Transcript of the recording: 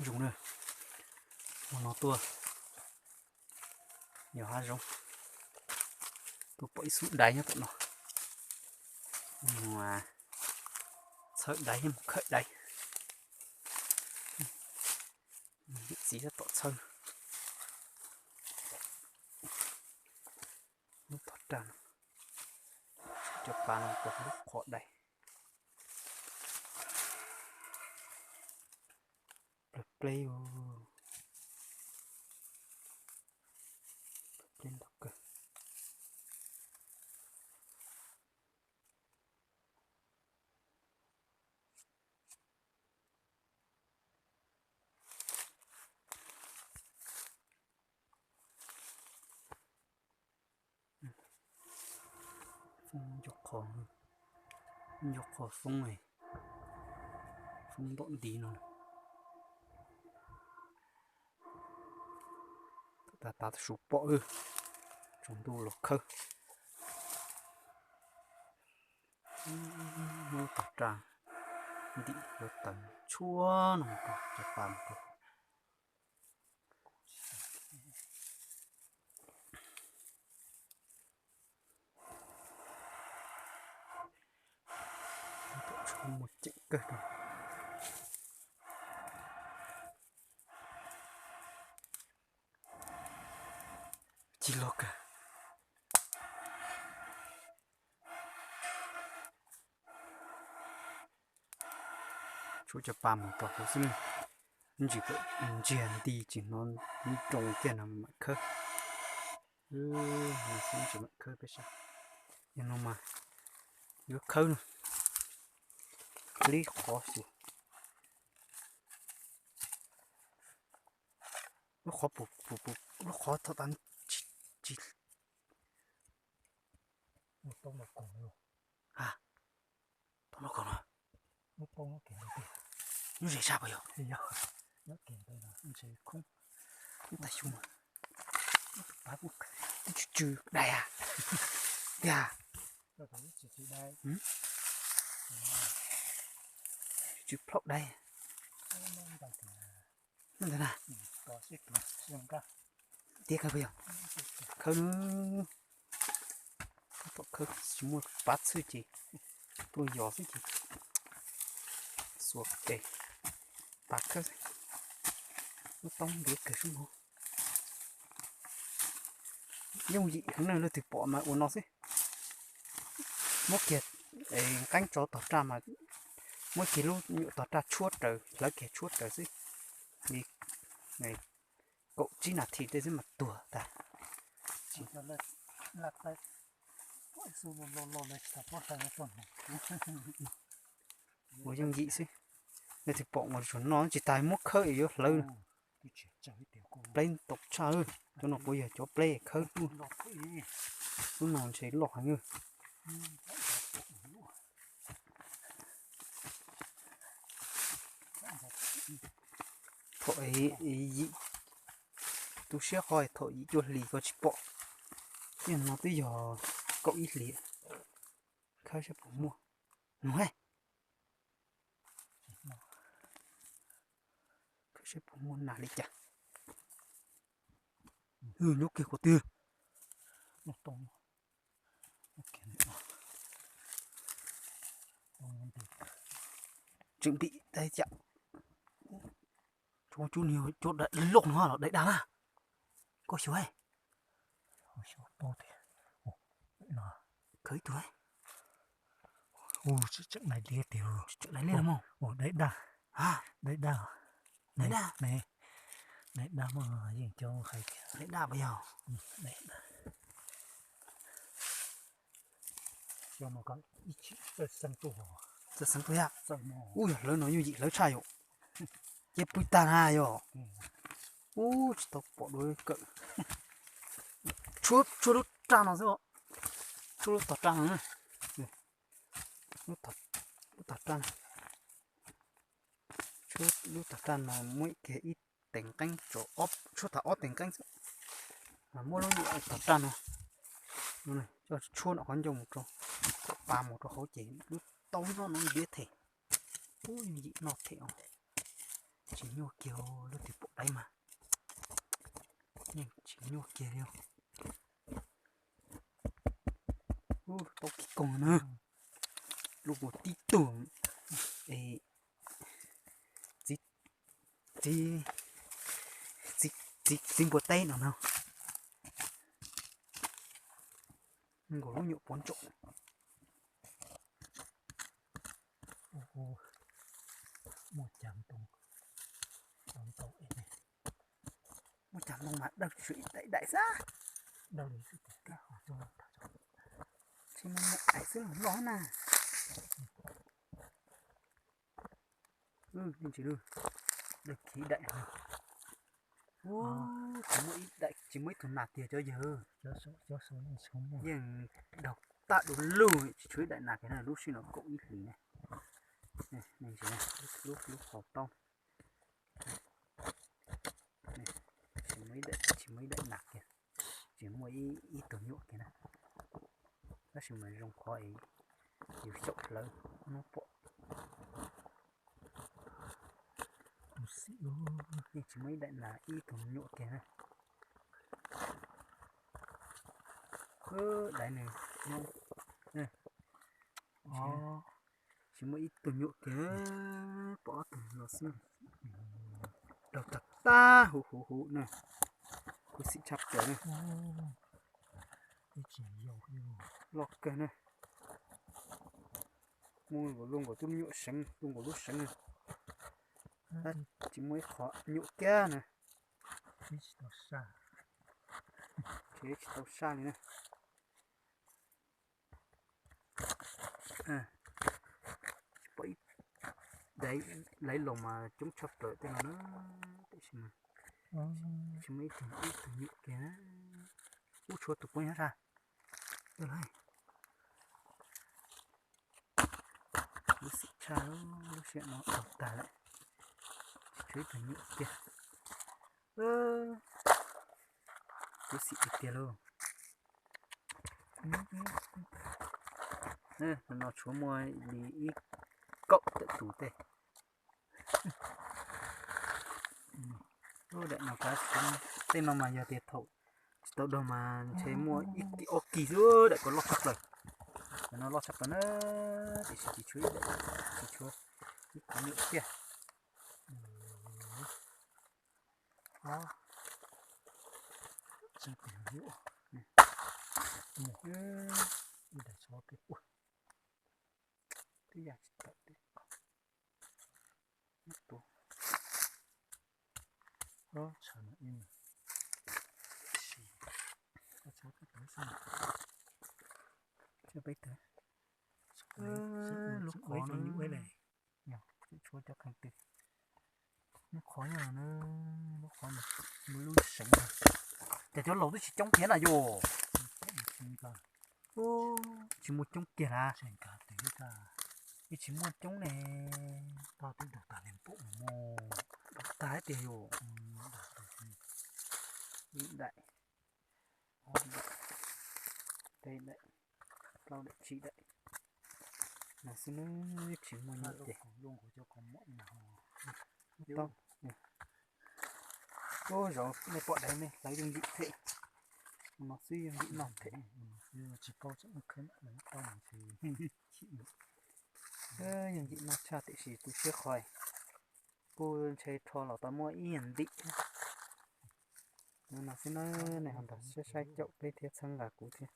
Zoo na, hmo no tuaj yos hav zoov, tuaj pom ib xub daiv nyob tom no, mus txhawb daiv thiab mus khawm daiv. Niam txiv tab tom txhawb lub tog raj no, cov pas no rau lub qhov daiv. Plawv pleb, plawv pleb ntau kawg. Foob nco qhov, nco qhov foob, foob ntom ntiv no. Tav tav su pom, tsaus ntuj los khawb. Muab tog raj ntim yuav tawm tshuab no mus rau cov pas mus rau. Tshuab muaj ceem kawg. Cig log kawg. Tshuab cov pas mus rau hauv xwb ne. Ntsis ntsiag nti tsis hnov nroo kiag no mam khawb. Mam khawb peb sab. Yog no mas yuav khawb no, li qhov xwb. Lub qhov, lub qhov thaum tas tsis, tau no kom no, lub zes sab puas yog? Ib tag xyoo twb tsw tsw dais a, tiag, tsw tsw plaub dais. Ntawd na, tiag kawg puas yog? Khawb, khawb tsis muaj pab txhwb ces tuaj yos xwb ces xuas tes pas khawb. Lub toob ntiav kawg sub no. Yooj yim heev na, leej twg pom mas ua no xwb. Muab kiag nqeeb tso tog raj mas muab kiag lub nyuam tog raj tshuab raws, hlawv kiag tshuab raws xwb. Li kaum tsib nas this tej xwb mas tuag tag. Ua yooj yim xwb. Leej twg pom ua tsuas no tsis tas muab khawb es yuav hlawv. Pleb ntau tshaj, cov no puas yog cov pleb khawb tuaj? Lub no ntshe loj heev. Thaum yim, tu siab qhov thaum yim cuaj hlis ko tsis pom, niaj no twb yog kaum ib hlis. Khawb saib puas muaj. Nug, khawb saib puas muaj nas li cas. Nyob kiag qhov twg? Tseem ntim tas cam. Cov cub ni cov dais loj no los dais dag na. Koj xyuas, kawg ib tug. Tseem dais liab tiag, tseem dais liab los mas. Dais dag, dais dag, dais dag, dais dag mas yeej cov hais tias dais dag puas yog? Txawj xeeb tuaj yam. Ub, yog hlawv no yooj yim hlawv tshaj yom. Ces pw tag na yog. Ub, tsis tau pom dua kawm. Tshuab, tshuab lub raj no xwb. Tshuab lub tog raj no na. Lub tog raj no. Tshuab lub tog raj no muab kiag ib tes nqeeb, tshuab tag ob tes nqeeb xwb. Mas muab lub tog raj no coj tshuab nram qhov ncauj mus rau, kom pa mus rau hauv ces lub taub no no ntiav them. Ub, yooj yim noj them os. Tsis nyuaj kiag, leej twg pom daiv mas yeej tsis nyuaj kiag li. Ub, tau kib koog na, lub ua tib tug es txiv, txiv, txiv, txiv npua teb no na. Nkaus lub nyuam pov ntsaum. Muaj cag ntoo, muaj cag ntoo mas dawb tshuav ib daim daim xwb. Tsis muaj daim xwb los loj na. Ntsis, dawb kiag ib daim. Ub, tsis muaj ib daim, tsis muaj ib tug nas tiag cov yawg. Yeej daug tag du lug, tsis tshuav ib daim nas kiag na, lub sij no kaum ib hlis na. Ntsis, lub qhov taub. Tsis muaj ib daim, tsis muaj ib daim nas kiag, tsis muaj ib tug nyuam kiag na. Tab sis mas zoo qhov es yus xyaum plawv hnub pom. Yeej tsis muaj ib daim nas ib tug nyuam kiag na. Daiv nws, tsis muaj ib tug nyuam kiag, pom ob tug los xwb. Daug tag tag huv huv huv na. Khuv xim tshaj plaws na. Loj kawg na. Muaj nkaus lub nkaus tub nyuam seev, lub nkaus lub seev na. Tab tsis muaj ib qho nyuam kiag na. Tsis tau saj li na. Tsis pom ib daim, laiv los mas coob tshaj plaws tej no na. Tiam sis mas tsis muaj ib tug, ib tug nyuam kiag. Ub, tshuav tus poob nyob sab. Khuv xim tshaj, lub sij hawm no daug tag lawm, tsis tshuav ib tug nyuam kiag. Khuv xim tiag tiag lauj. No tshuav muaj li ib kaum tawm tus tej. Daim no kav, tej no mas yog tias thaum tsis tau daug mas ntshe muaj ib kis ob kis xwb, daim ko loj tshaj plaws. Daim no loj tshaj plaws na, tiam sis tsis tshuav ib daim, tsis tshuav ib kis nyuam kiag. Twb yam tsis tawm, tshav no ib, tshav peb tawm, lub qhov no, tshuav cov kheej twg. Lub qhov nyob no, lub qhov no, lub seev no. Ces cov laus twb tsis coob thiab na yom. Tsis muaj coob kiag na. Ib tsis muaj coob ne. Tog twb daug tag li pum mus. Daug tag tiag yom. Ib daim, ob daim, peb daim, plaub daim, tsib daim. No xwb nws tsis muaj nyuam ces. Ub, zaum nej pom daiv nej hlawv yooj yim thiab. No xwb yooj yim noj thiab. Yooj yim noj tshaj tiam sis tu siab qhov kuj ntshe rho los tau muaj ib yam ntim. No xwb na, nej ho nrog saib saib caum peb thiab txhawb nqa kuv thiab.